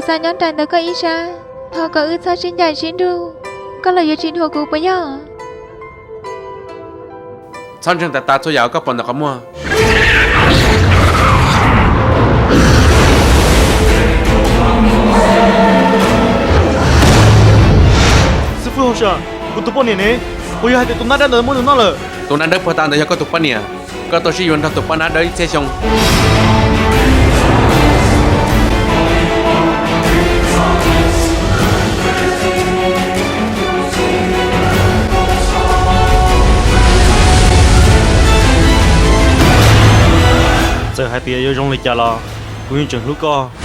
Xav nyob nraim ntawm koj ib sab, thov kom wb txhob sib ncaim sib nrug. Koj los yuav tsis dhuav kuv puas yog? Txhob ntseeg tas tas txhua yam uas koj pom ntawm qhov muag. Xib fwb Hauj Sam, kuv tus poj niam ne? Puas yog hais tias tus nab dawb ntawd muab nws noj lawm? Tus nab dawb puag ta ntawd yog koj tus poj niam. Koj tau sib yuav nrog tus poj nab dawb ib txhiab xyoo. Txawm hais tias yuav zoo li cas los kuv yeej tseem hlub koj.